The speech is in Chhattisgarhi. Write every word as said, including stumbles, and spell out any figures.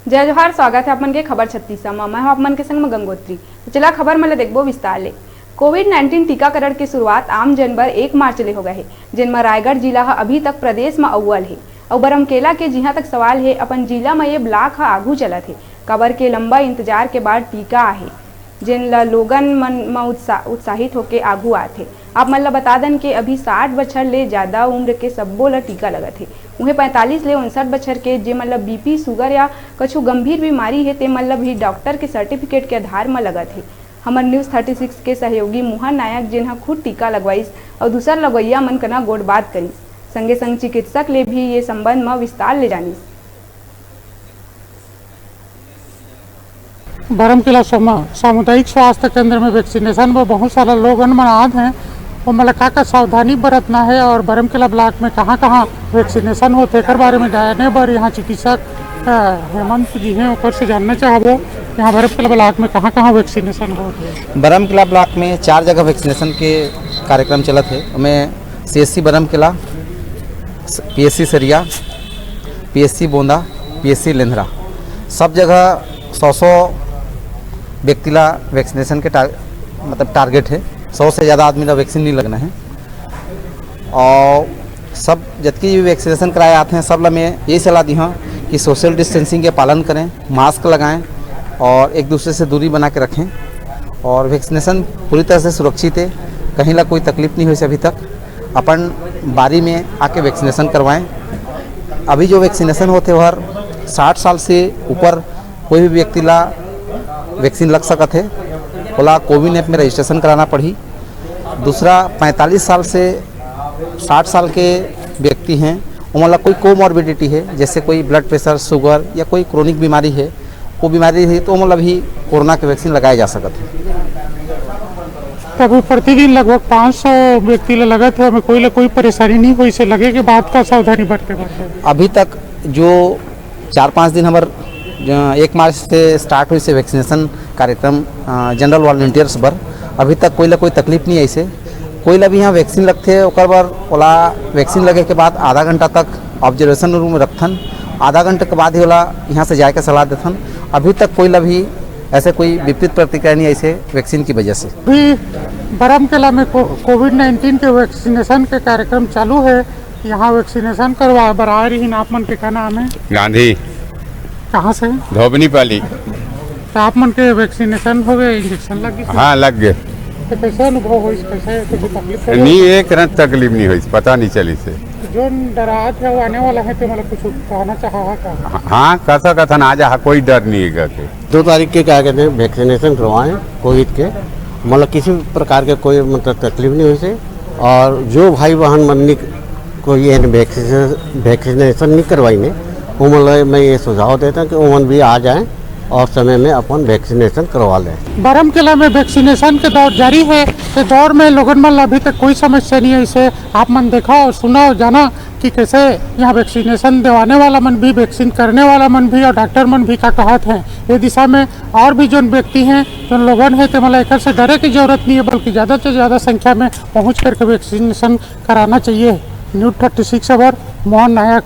जय जोहार, स्वागत हे आप मन के खबर छत्तीसा म। मैं हूं आप मन के संग म गंगोत्री। तो चला खबर मन ल देखबो विस्तार ले। कोविड नाइनटीन टीकाकरण के शुरुआत आम जन बर एक मार्च ले हो गए हे, जेन म रायगढ़ जिला ह अभी तक प्रदेश म अव्वल हे। अउ बरमकेला के जिहां तक सवाल हे, अपन जिला म ये ब्लॉक ह आघू चलत हे, काबर के लंबा इंतजार के बाद टीका आहे, जेन ल लोगन मन म उत्सा-, उत्साहित होके आघू आत हे। आप मन ल बता दन के अभी साठ बछर ले जादा उम्र के सब्बो ल टीका लगत हे। उहें पैंतालीस ले उनसठ बछर के, जेमन ल बीपी, सुगर या कछु गंभीर बीमारी हे, तेमन ल भी डॉक्टर के सर्टिफिकेट के आधार म लगत हे। हमर न्यूज थर्टी सिक्स के सहयोगी मोहन नायक, जेन ह खुद टीका लगवाइस अउ दूसर लगवइया मन कना गोठबात करिस, संगे संग चिकित्सक ले भी ये संबंध म विस्तार ले जानिस। बरमकेला सामुदायिक स्वास्थ्य केंद्र में वैक्सीनेशन बर बहुत सारा लोगन मन आत हैं, ओमन ला का का सावधानी बरतना है और बरमकेला ब्लॉक में कहाँ कहाँ वैक्सीनेशन होथे, एकर बारे में जाने बर यहाँ चिकित्सक, अ, हेमंत जी हैं, ओकर से जानना चाहबो यहाँ बरमकेला ब्लॉक में कहाँ कहाँ वैक्सीनेशन होथे। बरमकेला ब्लॉक में चार जगह वैक्सीनेशन के कार्यक्रम चलत है, ओमे सीएससी बरमकेला, पीएससी सरिया, पीएससी बोंदा, पीएससी लेंधरा, सब जगह सौ सौ व्यक्ति ला वैक्सीनेशन के टार-, मतलब टारगेट है। सौ से ज़्यादा आदमी ला वैक्सीन नहीं लगना है। और सब जतकी भी वैक्सीनेशन कराए आते हैं, सब ला मैं यही सलाह दी हूँ कि सोशल डिस्टेंसिंग के पालन करें, मास्क लगाएं और एक दूसरे से दूरी बना के रखें। और वैक्सीनेशन पूरी तरह से सुरक्षित है, कहीं ला कोई तकलीफ नहीं हुई से अभी तक। अपन बारी में आके वैक्सीनेशन करवाएं। अभी जो वैक्सीनेशन होते हर साठ साल से ऊपर कोई भी व्यक्ति ला वैक्सीन लग सकत है, ओला कोविन ऐप में रजिस्ट्रेशन कराना पड़ही। दूसरा, पैंतालीस साल से साठ साल के व्यक्ति हैं, ओमन ला कोई कोमॉर्बिडिटी है, जैसे कोई ब्लड प्रेशर, शुगर या कोई क्रोनिक बीमारी है, वो बीमारी है तो ओमन ला भी कोरोना के वैक्सीन लगाए जा सकत है। तब वो प्रतिदिन लगभग पाँच सौ व्यक्ति ला लगत है, ओमे कोई ला कोई परेशानी नहीं होइस, लगे के बाद का सावधानी बरते बरते। अभी तक जो चार पाँच दिन हमर, अ, एक मार्च से स्टार्ट हुई से वैक्सीनेशन कार्यक्रम, अ, जनरल वॉलंटियर्स बर, अभी तक कोई ला कोई तकलीफ नहीं आइसे। कोई ला भी यहाँ वैक्सीन लगथे, ओकर बर ओला वैक्सीन लगे के बाद आधा घंटा तक ऑब्जर्वेशन रूम में रखथन। आधा घंटे के बाद ही ओला यहाँ से जाए के सलाह देथन। अभी तक कोई ला भी ऐसे कोई विपरीत प्रतिक्रिया नहीं आइसे वैक्सीन की वजह से। अभी बरमकेला में को-, कोविड नाइनटीन के वैक्सीनेशन के कार्यक्रम चालू है। यहाँ वैक्सीनेशन करवाए बर आए रहिन। आप मन के का नाम है? गांधी। कहाँ से? धोबनी पाली। तो आप मन के वैक्सीनेशन हो गए, इंजेक्शन लग गए? हाँ, लग गए। तो कैसे अनुभव होइस, कैसे कुछ तकलीफ हो? नहीं, एक रंग तकलीफ नहीं होइस, पता नहीं चलिस। तो जो डरात है वो आने वाला है, तो मतलब कुछ कहना चाहा का? हाँ, कह सकत हन, आ जा, कोई डर नहीं है करके। दो तारीख के क्या कहते हैं, वैक्सीनेशन करवाएं कोविड के, मतलब किसी प्रकार के कोई मतलब तकलीफ नहीं होइस। और जो भाई बहन मन नि-, कोई ये वैक्सीनेशन, वैक्सीनेशन नहीं करवाई ने, उमन ला मैं ये सुझाव देता कि उमन भी आ जाएं और समय में अपन वैक्सीनेशन करवा लें। बरमकेला में वैक्सीनेशन के दौर जारी है। ये दौर में लोगन मन ला अभी तक कोई समस्या नहीं है। इसे आप मन देखा और सुना और जाना कि कैसे यहाँ वैक्सीनेशन देवाने वाला मन भी, वैक्सीन करने वाला मन भी और डॉक्टर मन भी का कहत हैं। ये दिशा में और भी जोन व्यक्ति हैं, जोन लोगन हैं, ते मन ला एकर से डरे की जरूरत नहीं है, बल्कि ज़्यादा से ज़्यादा संख्या में पहुँच करके वैक्सीनेशन कराना चाहिए। न्यूज थर्टी सिक्स बर मोहन नायक,